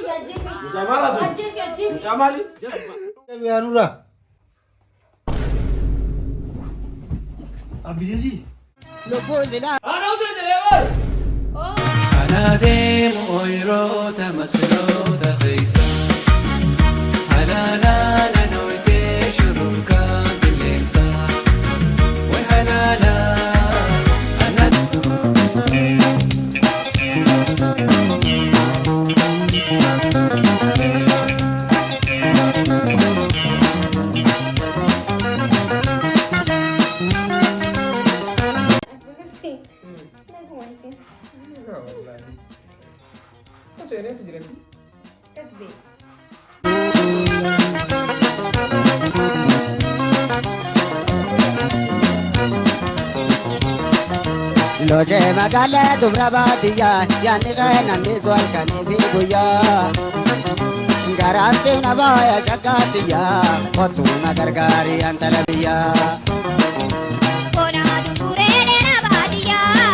kiyya ajjeesi. Mucaa maal haasofti? Ajjeesi ajjeesi. Mucaa maali? Qabi nurraa. Abbiyyasii. Lubbuu silaa. Ana usee jedhee bar. Oo. Ana deemu ooyiroota masnoota keessa Halaalaala nooyitee shurrukaa qilleensa Way halaala ana. Hussein. Naguma isin. Hussein eessa jirati? Gad bee. Lojee magaalaa dubra baadiyyaa yaadni kee namni halkanii fi guyyaa. Garaan na baaya shakkaatiyyaa kottuu na gargaari antala biyyaa. Bonaa dukuree dheeraa baadiyyaa.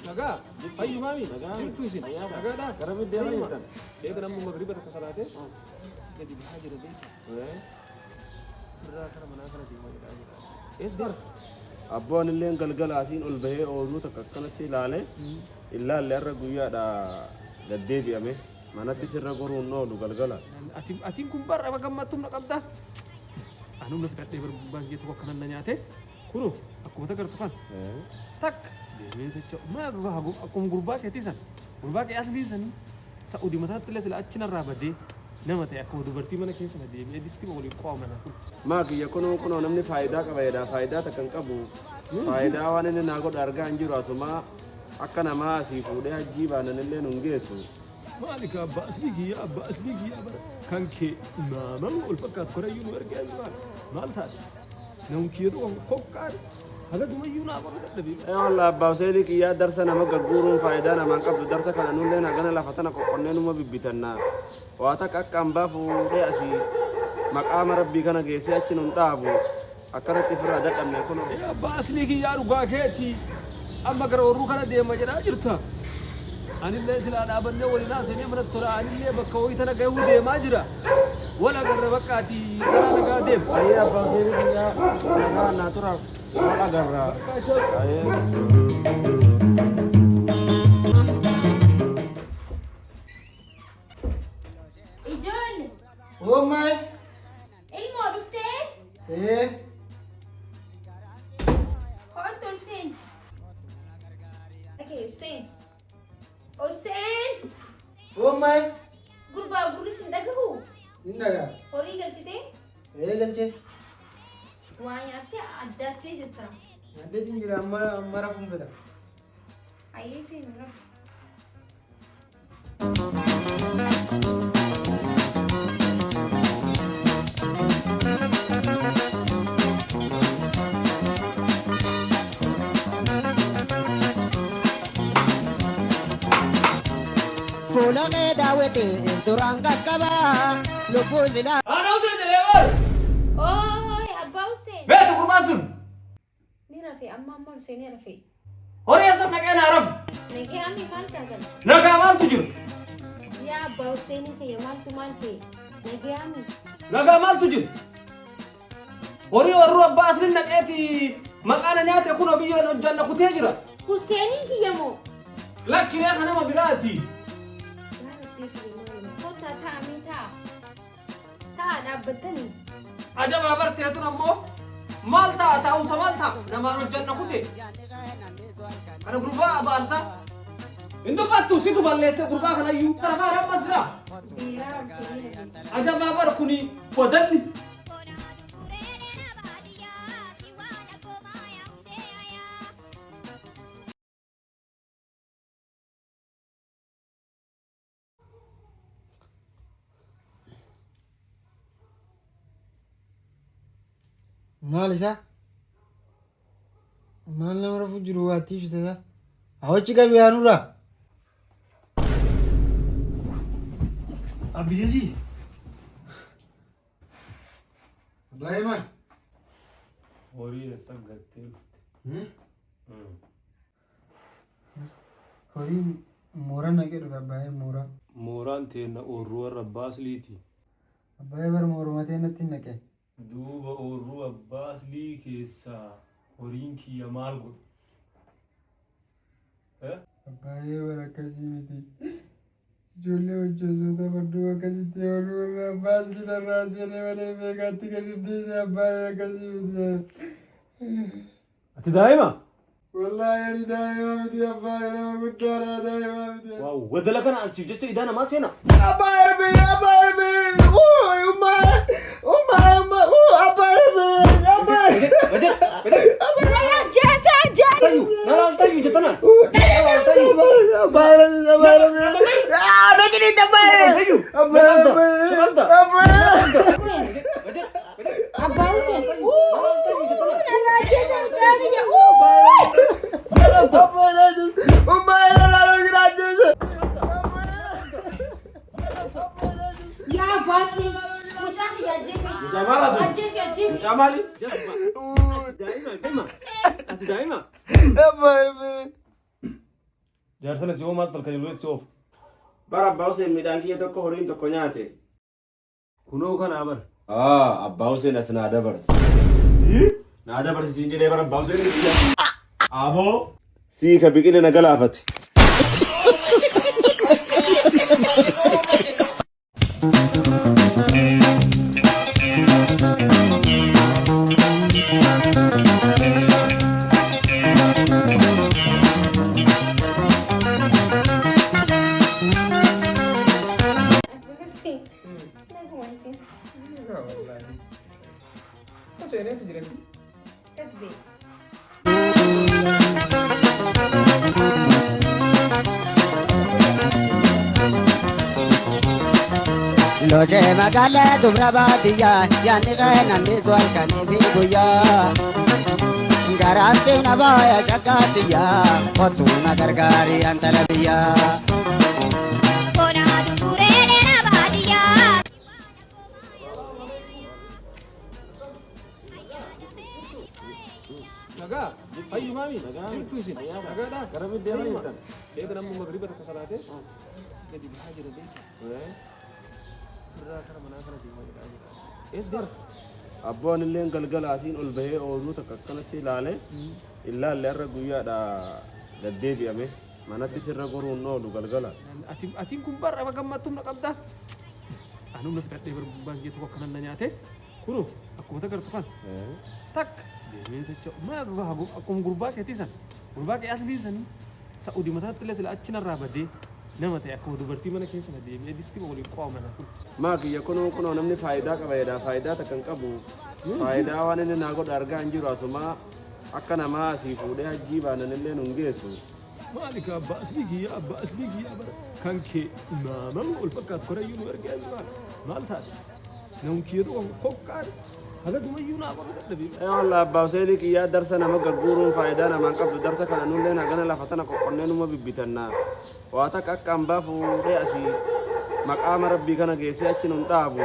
Nagaa. Fayyu maami? Jirtu isin? Nagaadhaa? Garamitti deemaa jirtan? Beeka namni magriba takka salaatee gadi bahaa jira beeka. Irraa kara manaa kana deemaa jedhaa jira. Ees deema? Abboon illeen galgala asiin ol bahee ooluu takka akkanatti ilaale ilaalle har'a guyyaadha gad deebi'ame manatti sirra goruun oolu galgala. Ati atiin kun barra gammattuu na qabda. Anuu na fixadhee bar gubbaan kiyya tokko akkanan na nyaate. Kunu akkuma tagartu kan takka deemeen socho'u maa akkuma gurbaa keetii san gurbaa kee aslii san Sa'udi mataatti illee sila achi narraa badee nama ta'e akkuma dubartii mana keessa na deebi'ee distii waliin qo'ama na kun. Maa kiyya kunoo kunoo namni faayidaa qaba jedha faayidaa takka hin qabu. Faayidaa waan inni naa godhu argaa hin jiru asumaa akka namaa asii fuudhee hajjii baanan illee nun geessu. Maali ka abbaa aslii kiyya abbaa aslii kiyya bara kan kee imaamama ol fakkaatu karayyuu nu ergee as maal maal taate namni kiyya tokko kokkaan hagasumayyuu naa godhu dadhabee. Ee wallah abbaa Huseenii kiyyaa darsa nama gagguuruun faayidaa namaan qabdu darsa kana nulleen hagana lafa tana qoqqonnee numa bibbitanna. Waa takka akka hambaa fuudhee asii maqaama rabbii kana geessee achi nun dhaabu akkanatti ofirraa dadhabne kunoo. Ee abbaa aslii kiyyaa dhugaa keeti amma gara orruu kana deema jedhaa jirta. Anillee silaa dhaabannee waliin haasofnee mana tola anillee bakka wayii tana gahuu deemaa jira. Wal agarra bakka ati karaa nagaa deem. Ayyee abbaa Huseenii kiyyaa nagaa naa tura wal agarra. Ayyee. Ijoollee. Oommae. Ilmoo dhuftee? Ee. Kootu ol seeni. Okay, Hussein. Hussein! Oommae. Gurbaa gurri sin dhagahu? Hin dhagaa. Horii galchitee? Ee galchee. Waa nyaattee addaattee jirta. Nyaadheetiin jira amma amma rafuun fedha. Ayyee seeni rafu. Fuula kee daawwiti duraan qaqqabaa lubbuu silaa. Ana usee jedhee bar. Ooy abbaa Hussein. Beetu gurbaan sun. Ni rafe amma amma ol seenee rafe. Horii eessa naqee naa rafu. Nagee ammi maal taatan? Nagaa maaltu jira? Yaa abbaa Hussein kiyya maaltu maal ta'e? Nagee ammi. Nagaa maaltu jira? Horii warruu abbaa aslin naqeeti maqaa na nyaate kun biyyoon hojjanna kutee jira. Husseiniin kiyya moo? Lakkinee kan nama biraati. Yaa Rabbii kiyya maali? Kottaa ta'a mee ta'a. Ta'a dhaabbattanii. Ajabaa bartee tun ammoo maal ta'a taa'umsa maal ta'a namaan hojjanna kute. Kana gurbaa abaarsa. Hin dubbattu situ balleesse gurbaa kanayyuu. Kana maal ammas jira. Beeraa Husseiniin rafe. Ajabaa bar kuni wadanni. Maal isaa? Maal nama rafu jiru waattii fitata? Hawachi qabi yaa nurraa. Abbiyyasii. Baay'ee maal? Horii eessa gattee dhufte? Horiin mooraa naqee dhufe abbaayee mooraa. Mooraan teenna oorruu warra abbaa asliiti. Abbaayee bar mooruma teennatti naqe. Duuba oorruu abbaa aslii keessaa horiin kiyya maal godhu? Eh? Abbaayee bar akkasii miti. Ijoollee hojjettoota farduu akkasitti ooluu irraa abbaa aslii irraa seenee malee beekaatti gadi dhiise abbaayee akkasii miti. Ati daa'ima? Wallaahi ani daa'ima miti abbaayee nama guddaadha daa'ima miti. Waa wadala kana ansiif jecha idaa namaa seena. Abbaayee bee abbaayee bee ummaa ummaa ummaa abbaayee bee abbaayee. Ajjeesa ajjeesa. Tayyu, na laal tayyu jettanaan. Abbaa Hussein. Narraa ajjeesa mucaa biyya. Yaa abbaa Hussein. Mucaa biyya ajjeesa. Mucaa maal haasa'u? Ajjeesi ajjeesi. Mucaa maali? Daa'ima, ati daa'ima. Jaarsana si hoo maal tolka jedhu si oofu. Bara abbaa Hussein midhaan kiyya tokko horiin tokko nyaate. Kunoo kanaa bara. Ah, abbaa Hussein as naa dabarsi. Naa dabarsi siin jedhee bara abbaa Hussein biyya. Aboo. Sii ka biqile na galaafate. Abbaa Hussein. Naguma isin. Seenee si jiretti. Tasbee. Lojee magaalaa dubra baadiyyaa yaadni qeenanni halkanii fi guyyaa. Garaan na baaya cakkaatiyyaa kottu na gargaari antala biyyaa. Bonaa duburee dheeraa baadiyyaa. Nagaa, fayyu maami? Jirtu isin? Nagaadha? Gara biddeena jirtan? Eega namni magriba takka salaatee gadi bahaa jira beekta. Firraa kara manaa kana deemaa jira jira. Ees deemta? Abboon illeen galgala asiin ol bahee ooluu takka akkanatti ilaale ilaalle har'a guyyaadha gad deebi'ame manatti sirra goruun oolu galgala. Atiin kun barra gammattuu na qabda. Anuu na fixadhee bar gubbaan kiyya tokko akkana na nyaate. Kunu akkuma tagartu kan takka deemeen socho'u maa akkuma gurbaa keetii san gurbaa kee aslii sanii Sa'udi mataatti illee sila achi narraa badee nama ta'e akkuma dubartii mana keessa na deebi'ee distii waliin qo'amna kun. Maa kiyya kunoo kunoo namni faayidaa qaba jedha faayidaa takka hin qabu. Faayidaa waan inni naa godhu argaa hin jiru asumaa akka namaa asii fuudhee hajjii baanan illee nun geessu. Maali ka abbaa aslii kiyya abbaa aslii kiyya bara kan kee imaamama ol fakkaatu karayyuu nu ergee maal maal taate namni kiyya tokko kokkaan hagasumayyuu naa godhu dadhabee. Ee wallah abbaa Huseenii kiyyaa darsa nama gagguuruun faayidaa namaan qabdu darsa kana nulleen hagana lafa tana qoqqonnee numa bibbitanna. Waa takka akka hambaa fuudhee asii maqaama rabbii kana geessee achi nun dhaabu.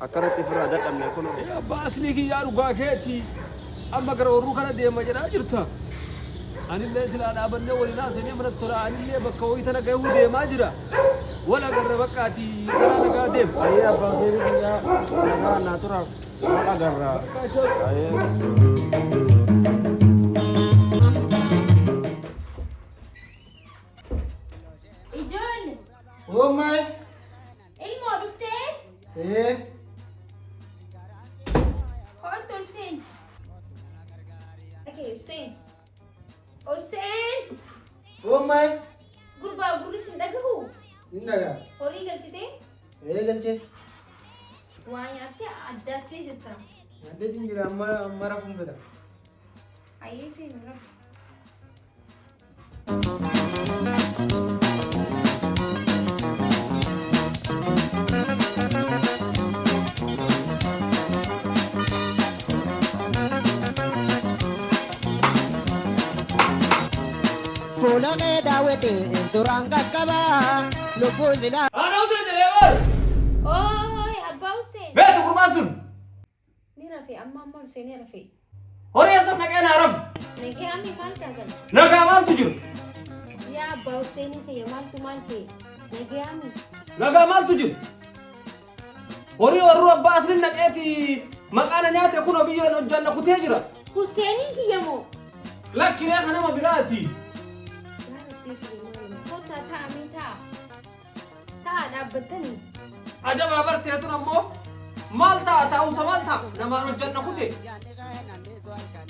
Akkanatti ofirraa dadhabne kunoo. Ee abbaa aslii kiyyaa dhugaa keeti amma gara orruu kana deema jedhaa jirta. Anillee silaa dhaabannee waliin haasofnee mana tola anillee bakka wayii tana gahuu deemaa jira. Wal agarra bakkaati karaa nagaa deema. Ayyee abbaa Huseenii kiyyaa nagaa naa tura wal agarra. Ayyee. Ijoollee. Oommae. Ilmoo dhuftee? Ee. Kottu ol seeni. Okay, Hussein. Hussein! Oommae. Gurbaa gurri sin dhagahu? Hin dhagaa. Horii galchitee? Ee galchee. Waa nyaattee addaattee jirta. Nyaaddeetiin jira amma amma rafuun fedha. Ayyee seeni rafu. Fuula kee daawwiti duraan qaqqabaa lubbuu silaa. Haadha Hussein jedhee bar. Ooy, abbaa Hussein. Beetu gurbaan sun. Ni rafe amma amma ol seenee rafe. Horii eessa naqee naa rafu. Nagee ammi maal taatan? Nagaa maaltu jiru? Yaa abbaa Abbaa Huseenii kiyya maaltu maal ta'e? Nagayaami? Nagaa maaltu jiru? Horii warruu abbaa aslin naqeeti maqaa na nyaate kun biyyoon hojjanna kutee jira. Huseeniin kiyya moo? Lakkinee kan nama biraati. Yaa Rabbii kiyya maali? Kottaa ta'a mee ta'a. Ta'a dhaabbattanii. Ajabaa bartee tun ammoo maal ta'a taa'umsa maal ta'a namaan hojjanna kute.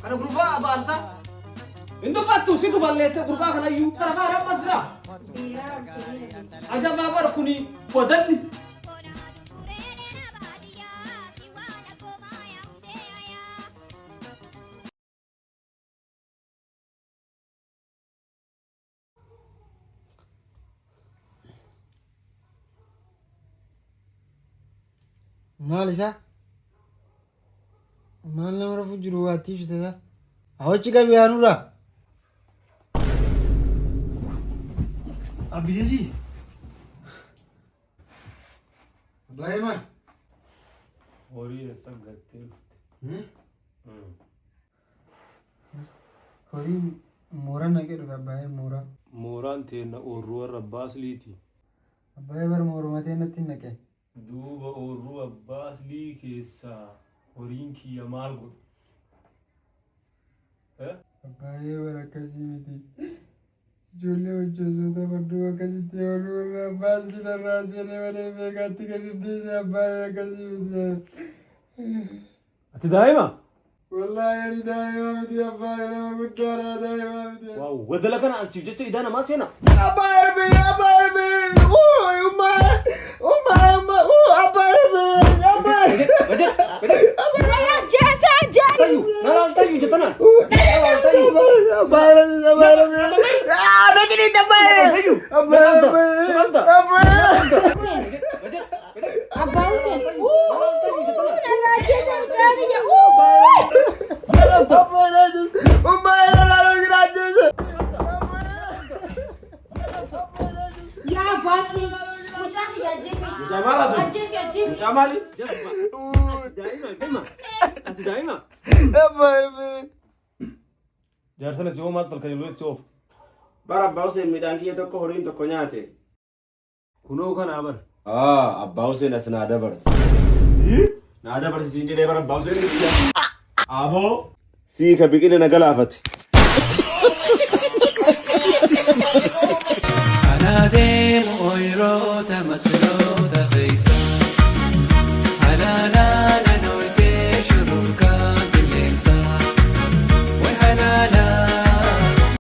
Kana gurbaa abaarsa. Hin dubbattu situ balleesse gurbaa kanayyuu. Kana faana ammas jira. Beeraa Huseenii dhabe. Ajabaa bar kuni wadalli. Maal isaa? Maal nama rafu jiru waattii ibsite isaa? Awachi qabi yaanurraa. Abiyyi. Baay'ee maal? Horii eessa gattee dhufte? Horii mooraa naqee dhufe abbaayee mooraa. Mooraan teenna oorruu warra abbaa asliiti. Abbaayee bara mooruma teennatti hin naqe. Duuba oorruu abbaa aslii keessaa horiin kiyya maal godhu? Abbaayee bara akkasii miti. Ijoollee hojjettoota farduu akkasitti ooluu irraa abbaa aslii irraa seenee malee beekaatti gadi dhiise abbaayee akkasii miti. Ati daa'ima? Wallaahi ani daa'ima miti abbaayee nama guddaadha daa'ima miti. Waaw wadala kana ansiif jecha idaa namaa seena. Abbaayee bee abbaayee bee ummaa ummaa ummaa abbaayee bee abbaayee. Gajer gajer. Ajjeesaa ajjeesaa! Tayyu nalaal tayyu jettanaan. Huseen! Abbaa Huseen! Narraa ajjeesaa mucaa biyya! Yaa abbaa Aslii! Mucaa kiyya ajjeese! Mucaa maal haasa'u? Ajjeese ajjeese! Mucaa maali? Ati daa'ima. Ati daa'ima. Jaarsana si hoo maal tolka yeroo si oofu? Bara abbaa Huseen midhaan kiyya tokko horiin tokko nyaate. Kunoo kanaa bara. Ah, abbaa Huseen as naa dabarse. Naa dabarse siin jedhee bara abbaa Huseen. Aboo. Sii ka biqile na galaafate.